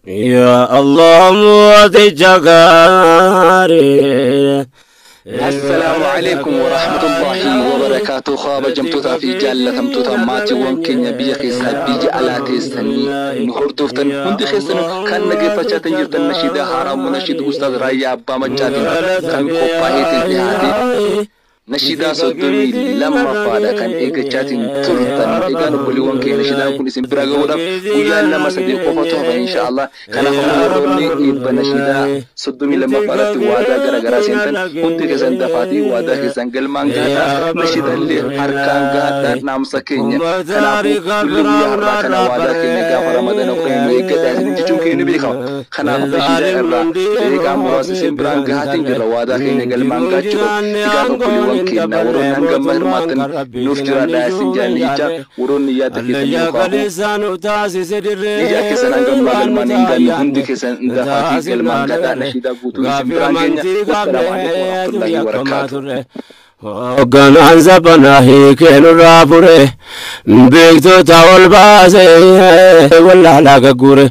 Yaa Allah mooticha gaarii. Assalaamu alaikum warahmatullahi wabarakaatuh. Kabajamtootaa fi jaallatamtoota maatiiwwan keenya biyya keessaa biyya alaa teessanii nu hordoftan hundi keessanuu kan dhaggeeffachaa jirtan nashiidaa haaraa munashiid Ustaaz Raayyaa Abbaa Maccaatiin kan qophaa'eetiin dhiyaate nashiidaa 32ffaadha kan eeggachaatiin turtan. Egaan obboleewwan keenya, nashiidaan kun isin bira gahuudhaaf guyyaan 2 3 qofatu hafa, insha Allah. Kanaaf ammoo warroonni eebba nashiidaa 32ffaa irratti waadaa gara garaa seentan hundi keessan dafaatii waadaa keessan galmaan gahaadhaa, nashiidaa illee harkaan gahaadhaa dhaamsa keenya. Kanaafuu kulli guyyaa har'aa kana waadaa keenya gaafa Ramadana 10 nu eeggadhaa isin jechuun keenya ni beekama. Kanaaf nashiidaa irraa daqiiqaa muraasa isin biraan gahaatiin jirra waadaa keenya galmaan gaachuudhaaf. Egaan obboleewwan keenya, warroonni hanga amma hirmaattan nuuf jiraadhaa isin jaalli jecha, warroonni yaada keessan nu kaa'u ijaa keessan hanga ammaa galmaan hin gaanne hundi keessan dafaatii galmaan gahaa, nashiidaa guutuu isin biraan geenya. Wassalaamu alaikum warahmatullahi wabarakaatuh. Hoogganaan sabanaa hiikee nurraa fure, beektota ol baasee wallaalaa gagguure,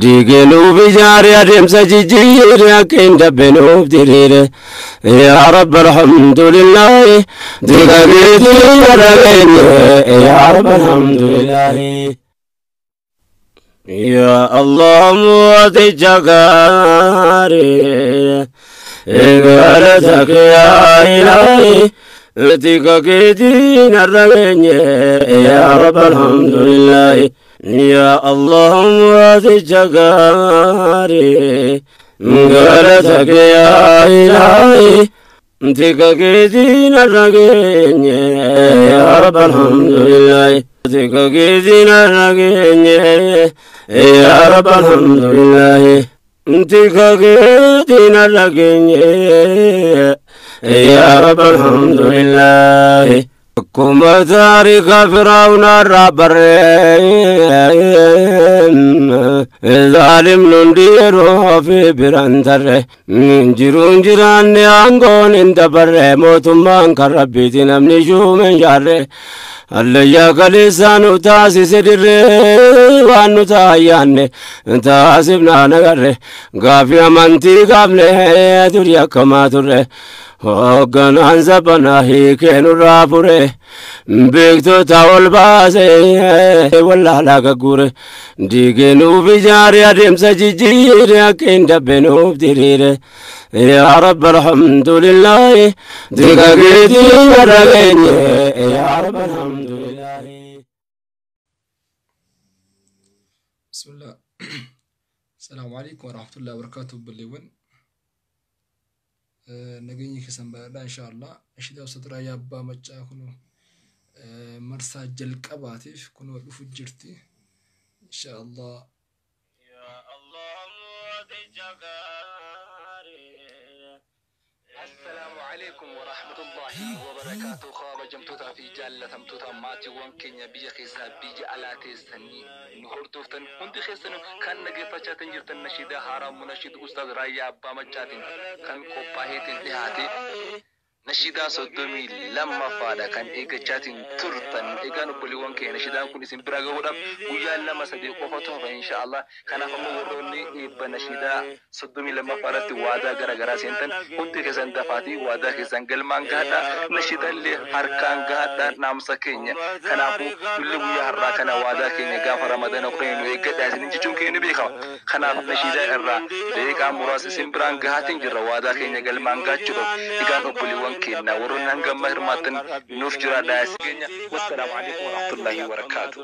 diigee nuuf ijaare, adeemsa jijjiire, akka hin dabbe nuuf diriire. Yaa Rabbi alhamdulillahi, diiga keetii irra geenye. Yaa Rabbi alhamdulillahi. Yaa Allah mooticha gaarii, galatake yaa ilaahi, tika keetiin har'a geenye. Yaa Rabbi alhamdulillahi. Yaa Allah mooticha gaarii, galatake yaa ilaahi, tika keetiin har'a geenye. Yaa Rabbi alhamdulillahi. Tika keetiin har'a geenye. Yaa Rabbi alhamdulillahi. Tika keetiin har'a geenye. Yaa Rabbi alhamdulillahi. Akkuma taarika Firaawunaa irraa barree, zaalimni hundi yeroo fi biraan tarre jiruun jiraanne aangoon hin dabarre, mootummaan kan Rabbiiti, namni shuumen jaarre. Allayyaa kaleessaa nu taasise dirree, waan nu taayyaanne taasifnaa nagarre, gaafii amantii gaafne durii akkamaa turre. Hoogganaan sabanaa hiikee nurraa fure, beektota ol baasee wallaalaa gagguure, diigee nuuf ijaare, adeemsa jijjiire, akka hin dabbe nuuf diriire. Yaa Rabbi alhamdulillahi, diiga keetii irra geenye. Yaa Rabbi alhamdulillahi. بسم الله، السلام عليكم ورحمة الله وبركاته. Obboleewwan, nageenyi keessan badhaadhaa, insha Allah. Nashiidaa Ustaaz Raayyaa Abbaa Maccaa kun marsaa jalqabaatiif kunoo dhufu jirti, insha Allah. Yaa Allah mooticha gaarii. Assalaamu alaikum warahmatullahi wabarakaatuh. Kabajamtootaa fi jaallatamtoota maatiiwwan keenya biyya keessaa biyya alaa teessanii nu hordoftan hundi keessanuu kan dhaggeeffachaa jirtan nashiidaa haaraa munashiid Ustaaz Raayyaa Abbaa Maccaatiin kan qophaa'eetiin dhiyaate nashiidaa 32ffaadha kan eeggachaatiin turtan. Egaan obboleewwan keenya, nashiidaan kun isin bira gahuudhaaf guyyaan 2 3 qofatu hafa, insha Allah. Kanaaf ammoo warroonni eebba nashiidaa 32ffaa irratti waadaa gara garaa seentan hundi keessan dafaatii waadaa keessan galmaan gahaadhaa, nashiidaa illee harkaan gahaadhaa dhaamsa keenya. Kanaafuu kulli guyyaa har'aa kana waadaa keenya gaafa Ramadana 10 nu eeggadhaa isin jechuun keenya ni beekama. Kanaaf nashiidaa irraa daqiiqaa muraasa isin biraan gahaatiin jirra waadaa keenya galmaan gaachuudhaaf. Egaan obboleewwan keenya, warroonni hanga ammaa hirmaattan nuuf jiraadhaa isin keenya. Wassalaamu alaikum warahmatullahi wabarakaatuh.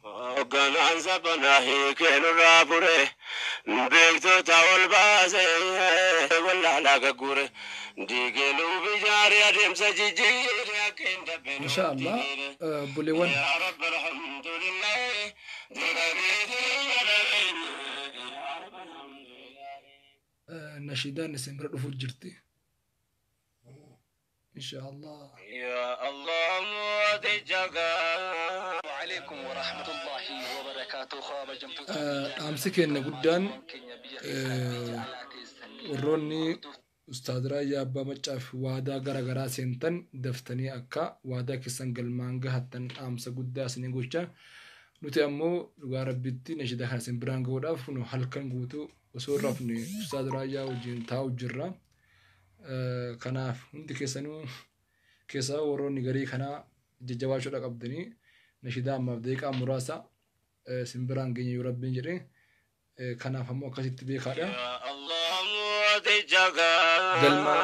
Hoogganaan sabanaa hiikee nurraa fure, beektota ol baasee wallaalaa gagguure, diigee nuuf ijaare, adeemsa jijjiire, akka hin dabbe nuuf Insha Allah diriire. Obboleewwan. Yaa Rabbi alhamdulillahi, diiga keetii irra geenye. Yaa Rabbi alhamdulillahi. Nashiidaan isin bira dhufu jirti, insha Allah. Yaa Allah mooticha gaarii. عليكم ورحمة الله وبركاته. Kabajamtoota fi Dhaamsi keenya guddaan maatiiwwan keenya biyya keessaa biyya alaa teessanii warroonni Ustaaz Raayyaa Abbaa Maccaaf waadaa gara garaa seentan daftanii akka waadaa keessan galmaan gahattan dhaamsa guddaa isinii gocha. Nuti ammoo dhugaa rabbitti nashidaa kana isin biraan gahuudhaaf nu halkan guutuu osoo hin rafne Ustaaz Raayyaa wajjin taa'u jirra. Kanaaf hundi keessanuu keessaa warroonni garii kanaa jajjabaachuudha qabdanii nashidaa ammaaf daqiiqaa muraasa isin biraan geenye yoo rabbiin jedhe kanaaf ammoo akkasitti beekaadha. Galma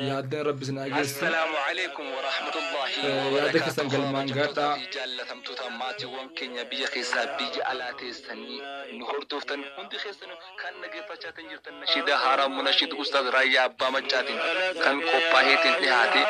yaaddan rabbi isin haa geessu. Assalaamu alaikum wa rahmatullahi wa Yaada barakaatuh. keessan galmaan Kabajamtootaa gaadhaa. fi jaallatamtoota maatiiwwan keenya biyya keessaa biyya alaa teessanii nu hordoftan hundi keessanuu kan dhaggeeffachaa jirtan nashiida haaraa munashiid Ustaaz Raayyaa Abbaa Maccaatiin kan qophaa'eetiin dhiyaate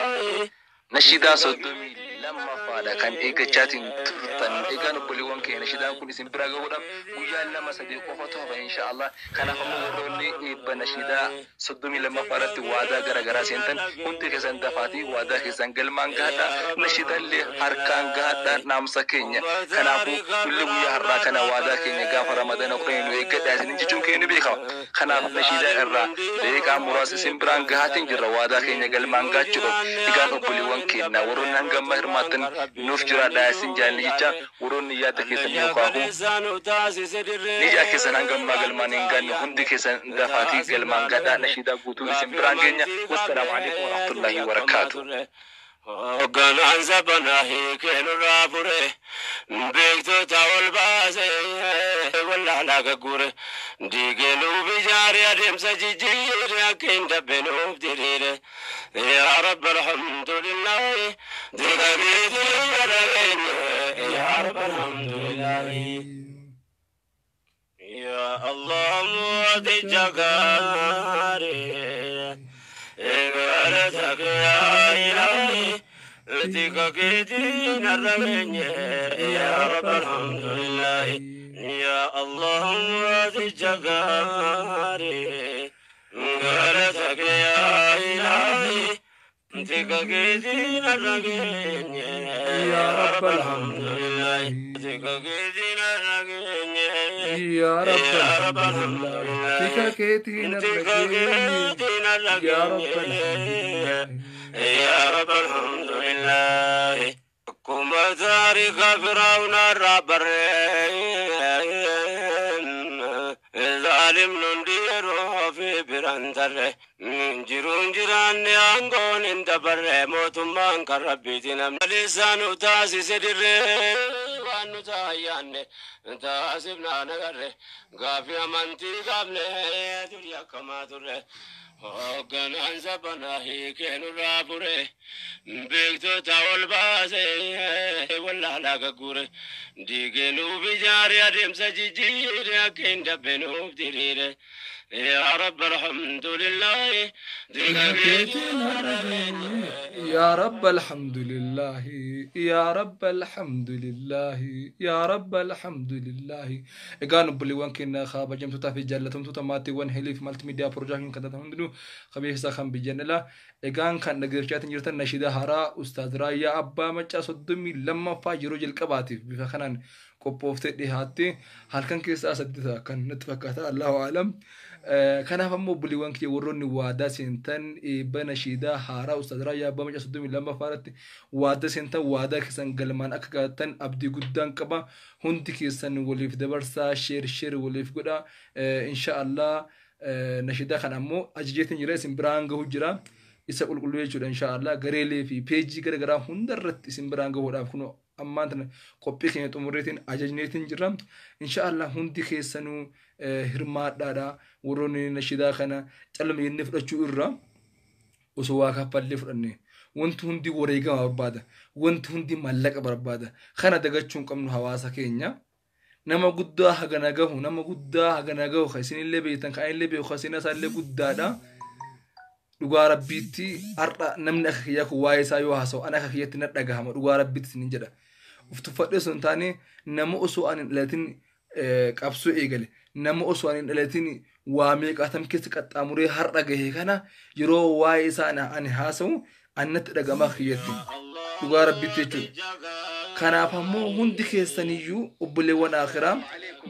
nashiidaa 32ffaadha kan eeggachaatiin turtan. Egaan obboleewwan keenya nashiidaan kun isin bira gahuudhaaf guyyaa 2 3 qofatu hafa insha Allah. Kanaaf ammoo warroonni eebba nashiidaa 32ffaa irratti waadaa gara garaa seentan hundi keessan dafaatii waadaa keessan galmaan gahaadha. Nashiidaallee harkaan gahaadha dhaamsa keenya. Kanaafuu nullee guyyaa har'aa kana waadaa keenya gaafa Ramadana 10 nu eeggadhaa isin jechuun keenya ni beekama. Kanaaf nashiidaa irraa daqiiqaa muraasa isin biraan gahaatiin jirra waadaa keenya galmaan gaachuudhaaf. Egaan obboleewwan keenya warroonni hanga ammaa hirmaattan nuuf jiraadhaa isin jaalli jecha warroonni yaada keessan yookaan nijaa keessan hanga ammaa galmaan hin gaanne hundi keessan dafaatii galmaan gaadhaa nashiidaa guutuu isin biraan geenya. Wassalaamu alaikum warahmatullahi wabarakaatuh. Hoogganaan sabanaa hiikee nurraa fure beektota ol baasee wallaalaa gagguure diigee nuuf ijaare adeemsa jijjiire akka hin dabbe nuuf diriire. Yaa Rabbi alhamdulillahi diiga keetii dhageenye yaa Rabbi alhamdulillahi. Yaa Allah mooticha gaarii. Galataka yaa ilaahi tika keetiin har'a geenye yaa Rabbi alhamdulillahi. Yaa Allah mooticha gaarii. Galataka yaa ilaahi tika keetiin har'a geenye yaa Rabbi alhamdulillahi. Tika keetiin har'a geenye Yaa Rabbi yaa Rabbi alhamdulillah. Tika alhamdulillahi. keetiin har'a Tika geenye. keetiin har'a Yaa Rabbi geenye alhamdulillah. yaa Rabbi alhamdulillahi. Akkuma taarika Firaawuna irraa barreen zaalimni hundi yeroo fi biraan tarre jiruun jiraanne aangoon hin dabarre mootummaan kan rabbiiti namni lisaan nu taasise dirree waan nu taayyaanne taasifnaa nagarre gaafii amantii qabne durii akkamaa turre. Hoogganaan sabanaa hiikee nurraa fure beektota ol baasee wallaalaa gagguure diigee nuuf ijaare adeemsa jijjiire akka hin dabbe nuuf diriire. Yaa Rabbi alhamdulillahi diiga Tika keetiin keetiin har'a har'a geenye. geenye. Yaa Rabbi alhamdulillah. Yaa Rabbi alhamdulillah. Yaa Rabbi alhamdulillah. Egaan obboleewwan keenya kabajamtootaa fi jaallatamtoota maatiiwwan Heliif Multimedia Production kan taatan hundinuu qabeessa kan biyyan dhala. Egaan kan dhaggeeffachaa jirtan nashiida haaraa Ustaaz Raayyaa Abbaa Maccaa 32ffaa yeroo jalqabaatiif bifa kanaan qophooftee dhihaatte halkan keessaa saddeta kan natti fakkaata Allahu a'lam. Kanaaf ammoo obboleewwan kiyya warroonni waadaa seentan eebba nashiidaa haaraa Ustaaz Raayyaa Abbaa Maccaa 32ffaa irratti waadaa seentan waadaa keessan galmaan akka gaatan abdii guddaan qaba. Hundi keessan waliif dabarsaa share share waliif godha. Insha Allah nashiidaa kana ammoo ajajeetiin jira isin biraan gahu jira. Isa qulqulluu jechuudha insha Allah gareelee fi peejii gara garaa hunda irratti isin biraan gahuudhaaf kun ammaan tana qophii keenya xumurreetiin ajajneetiin jira. Insha Allah hundi keessanuu hirmaadhaadha warroonni nashiidaa kana calluma jennee fudhachuu irra osoo waa kaffallee fudhanne wanti hundi wareegama barbaada wanti hundi maallaqa barbaada kana dagachuu hin qabnu hawaasa keenya. Nama guddaa hagana gahu nama guddaa hagana gahu kan isinillee beektan kan anillee beeku kan isin isaallee guddaadha. Dhugaa rabbiitti har'a namni akka kiyyaa kun waa'ee isaa yoo haasa'u ana akka kiyyatti na dhagahama dhugaa rabbiitti isinin jedha. Uf tuffadhee osoo hin taane nama osoo ani hin dhalatin qabsoo eegale nama osoo ani hin dhalatin waa meeqaatam keessa qaxxaamuree har'a gahe kana yeroo waa'ee isaa ani haasa'u ani natti dhagahama akka kiyyatti dhugaa rabbiitti jechuudha. Kanaaf ammoo hundi keessaniyyuu obboleewwan akhiraa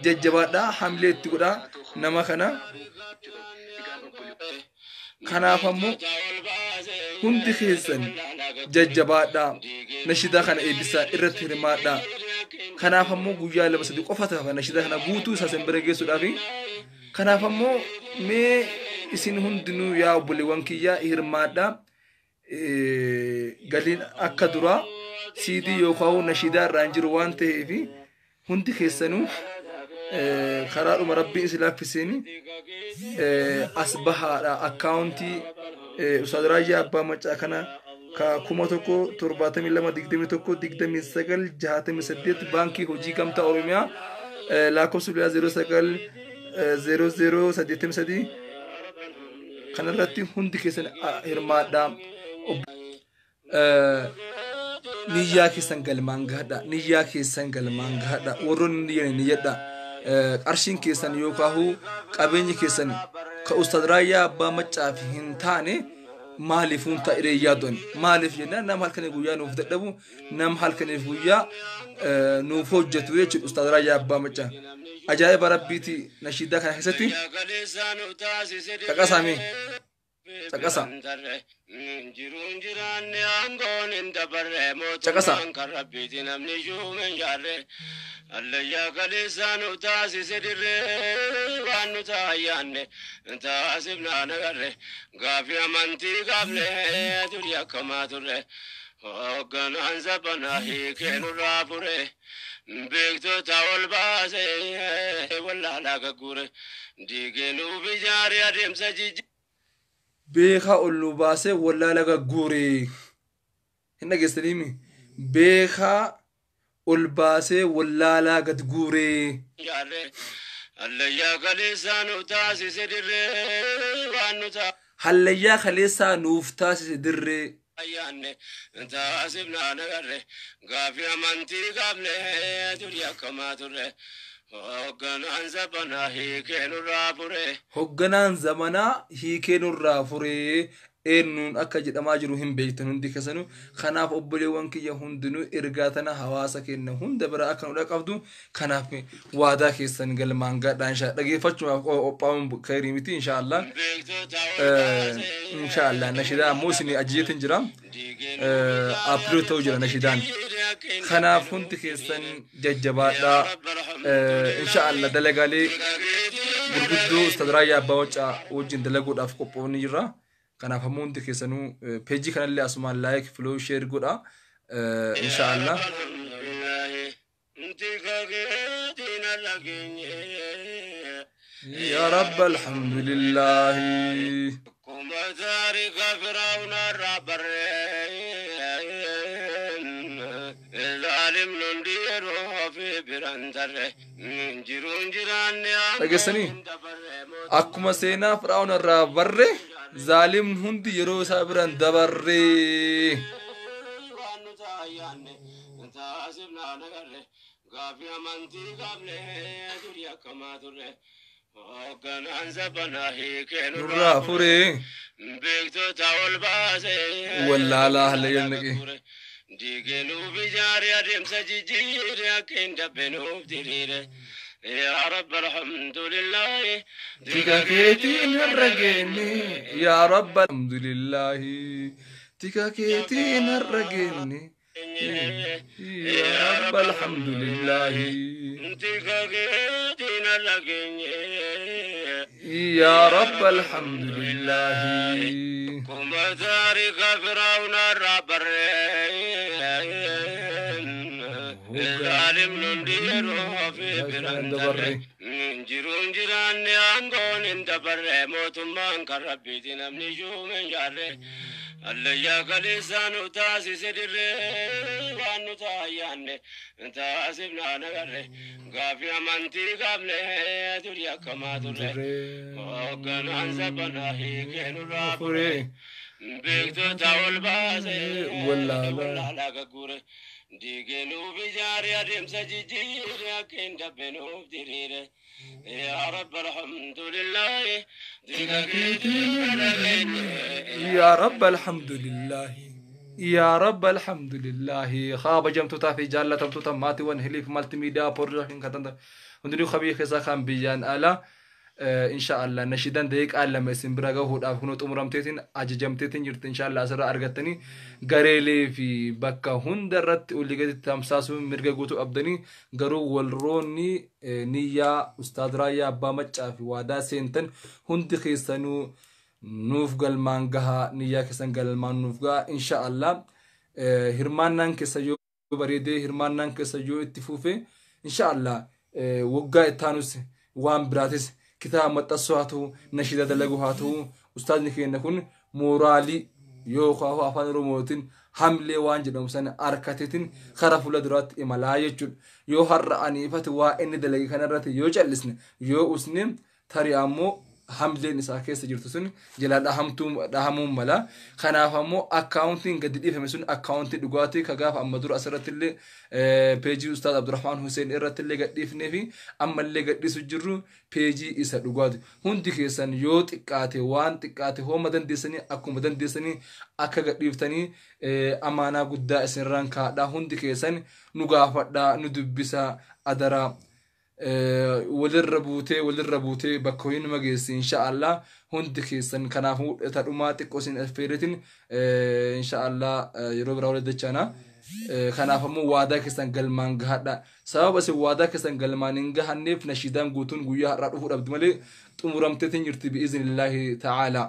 jajjabaadhaa hamilee itti godhaa nama kana. Kanaaf ammoo hundi keessan jajjabaadhaa nashidaa kana eebbisaa irratti hirmaadhaa. Kanaaf ammoo guyyaa lama sadii qofa ta'a nashidaa kana guutuu isaa isin bira geessuudhaafi. Kanaaf ammoo mee isin hundinuu yaa obboleewwan kiyyaa hirmaadhaa. Galiin akka duraa CD yookaan nashidaa irraa hin jiru waan ta'eef hundi keessanuu karaadhuma Rabbiin isin laaffiseen as bahaadha. Akkaawuntii Ustaaz Raayyaa Abbaa Maccaa kana ka 1000 72 21 29 68 Baankii Hojii Gamtaa Oromiyaa, lakkoofsa bilbilaa 09 00 83 kanarratti hundi keessan hirmaadhaa. Niyyaa keessan galmaan gahadha. Niyyaa keessan galmaan gahadha. Warroonni niyyan niyyadha. Qarshiin keessan yookaan qabeenyi keessan ka Ustaaz Raayyaa Abbaa Maccaaf hin taane maaliif hun ta'e yaaduun, maaliif jennaan, nama halkanii guyyaa nuuf dadhabu, nama halkaniif guyyaa nuuf hojjetu jechuudha Ustaaz Raayyaa Abbaa Maccaa. Ajaa'iba Rabbiiti, nashiidaa kana keessatti caqasamee caqasa. Jiruun jiraanne aangoon hin dabarre Caqasa. mootummaan kan Rabbiiti, namni shuumen jaarre. Allayyaa kaleessaa nu taasise dirree, waan nu taayyaanne taasifnaa nagarre. Gaafii amantii gaafne durii akkamaa turre, hoogganaan zabanaa hiikee nurraa fure, beektota ol baasee wallaalaa gagguure, diigee nuuf ijaare adeemsa jijjiirre. Beekaa ol nu baasee wallaala gagguure. Hin dhageessaniimi? Beekaa ol baasee wallaalaa gad guure. Jaarre allayyaa kaleessaa nu taasise dirree, waan nu Hallayyaa kaleessaa nuuf taasise dirree. taayyaanne taasifnaa nagarre. Gaafii amantii gaafne durii akkamaa turre, hoogganaan zabanaa hiikee nurraa fure. Hoogganaan zamanaa hiikee nurraa furee eenyuun akka jedhamaa jiru hin beektan hundi keessanuu. Kanaaf obboleewwan kiyya hundinuu ergaa tana hawaasa keenya hunda bira akka nu dhaqqabdu, kanaaf waadaa keessan galmaan gaadhaa. Inshaa dhageeffachuudhaaf qophaa'uun khayrii miti, inshaallah. Beektota ol baasee Inshaallah nashidaa ammoo isin ajajeetin jira. Diigee nuuf Upload ta'uu jira nashidaan. Kanaaf hundi keessan jajjabaadhaa. Inshaallah dalagaalee gurguddoo Ustaaz Raayyaa Abbaa Maccaa wajjin dalaguudhaaf qophoofni jirra. Kanaaf ammoo hundi keessanuu peejii kanallee asumaan like, follow, share godha. Inshaallah. يا رب الحمد لله. Akkuma taarika Firaawuna irraa barreen, zaalimni hundi yeroo fi biraan tarre, jiruun jiraanne Dhageessanii? Akkuma seenaa Firaa'uun irraa barre, zaalimni hundi yeroo isaa biraan dabarre. Waan nu taayyaanne taasifnaa nagarre. Gaafii amantii gaafne durii akkamaa turre, hoogganaan zabanaa hiikee Nurraa furee. Beektota ol baasee Wallaalaa hallayyan naqe. Diigee nuuf ijaare adeemsa jijjiire, akka hin dabbe nuuf diriire. Yaa Rabbi alhamdulillahi. Tika keetiin har'a geenne, yaa Rabba alhamdulillahi. Tika keetiin har'a geenne, yaa Rabba alhamdulillahi. Tika keetiin har'a geenye. Yaa Rabba alhamdulillahi. Kuma taarika Firaawuna irraa barreen, zaalimni hundi yeroo fi biraan darre, jiruun jiraanne aangoon hin dabarre mootummaan kan Rabbiiti, namni shuumen jaarre. Allayyaa kaleessaa nu taasise dirree, waan nu taayyaanne taasifnaa nagarre. Gaafii amantii gaafne durii akkamaa turre, hoogganaan zabanaa hiikee nurraa fure, beektota ol baasee Wallaalaa. Wallaalaa gagguure, diigee nuuf ijaare adeemsa jijjiire, akka hin dabbe nuuf diriire. Yaa Rabbi alhamdulillahi, tika keetiin har'a geenye. يا رب الحمد لله، يا رب الحمد لله. Kabajamtootaa fi jaallatamtoota maatiiwwan Hiliif Multimedia Production kan ta'an hundinuu kabii keessaa kan biyyaan alaa Inshaallah nashiidaan daqiiqaa 2 isin bira gahuudhaaf kunoo xumuramteetiin ajajamteetiin jirti. Inshaallah asirraa argattanii gareelee fi bakka hunda irratti olii gadi tamsaasuun mirga guutuu qabdanii, garuu walroonni niyyaa Ustaaz Raayyaa Abbaa Maccaa fi waadaa seentan hundi keessanuu nuuf galmaan gahaa, niyyaa keessan galmaan nuuf gahaa. Inshaallah hirmaannaan keessa yoo bareedee, hirmaannaan keessa yoo itti fufe, inshaallah waggaa ittaanus waan biraatis kitaaba maxxansuu haa ta'u, nashiida dalaguu haa ta'u, ustaazni keenya kun mooraalii yookaan afaan Oromootiin hamlee waan jedhamu sana harkateetiin karaa fuula duraatti imalaa jechuudha. Yoo har'a ani ifate waa inni dalage kanarratti yoo callisne, yoo usne, tarii ammoo hamleen isaa keessa jirtu sun jalaa dhahamuun mala. Kanaaf ammoo akkaawuntiin gadi dhiifame sun akkaawuntii dhugaatii ka gaafa amma dura asirratti illee peejii Ustaaz Abdurrahmaan Hussein irratti illee gadhiifnee fi ammallee gadhiisu jirru peejii isa dhugaati. Hundi keessan yoo xiqqaate waan xiqqaate hooma dandeessanii akkuma dandeessanii akka gadhiiftanii amaanaa guddaa isinirraan kaadhaa. Hundi keessan nu gaafadhaa, nu dubbisaa adaraa. Walirra buutee walirra buutee bakka hojii nama geessi inshaallah hundi keessan. Kanaafuu tadhumaa xiqqoo isin affeereetiin inshaallah yeroo biraa walitti dachaana. Kanaaf ammoo waadaa keessan galmaan gahadha. Sababa isin waadaa keessan galmaan hin gahanneef nashiidaan guutuun guyyaa har'aa dhufuu dhabdi malee xumuramteetiin jirti bi'iznillaahi ta'aalaa.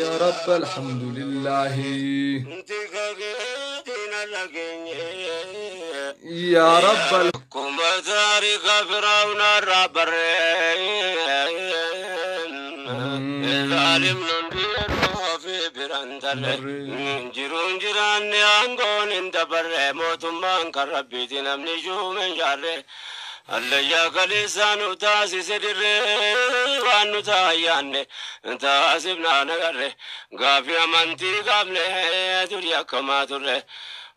يا رب الحمد لله يا رب Akkuma taarika Firaawuna irraa barree, zaalimni hundinuu fi biraan tarre, jiruun jiraanne aangoon hin dabarre, mootummaan kan Rabbiiti, namni shuumen jaarre. Allayyaa kaleessaa nu taasise dirree, waan nu taayyaanne taasifnaa nagarre, gaafii amantii qabne durii akkamaa turre,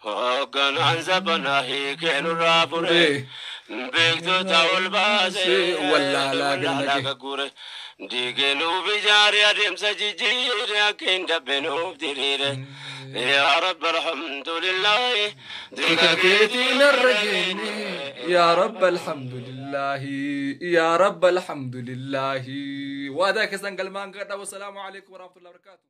hoogganaan sabanaa hiikee nurraa fure, beektota ol baasee wallaalaa gannaqe. Gagguure diigee nuuf ijaare, adeemsa jijjiire, akka hin dabbe nuuf diriire. Yaa Rabbi alhamdulillahi Tika keetiin irra geenye. Yaa Rabbi alhamdulillahi, yaa Rabbi alhamdulillahi. Waadaa keessan galmaan gadha. Wassalaamu alaikum warahmatullahi wabarakatuh.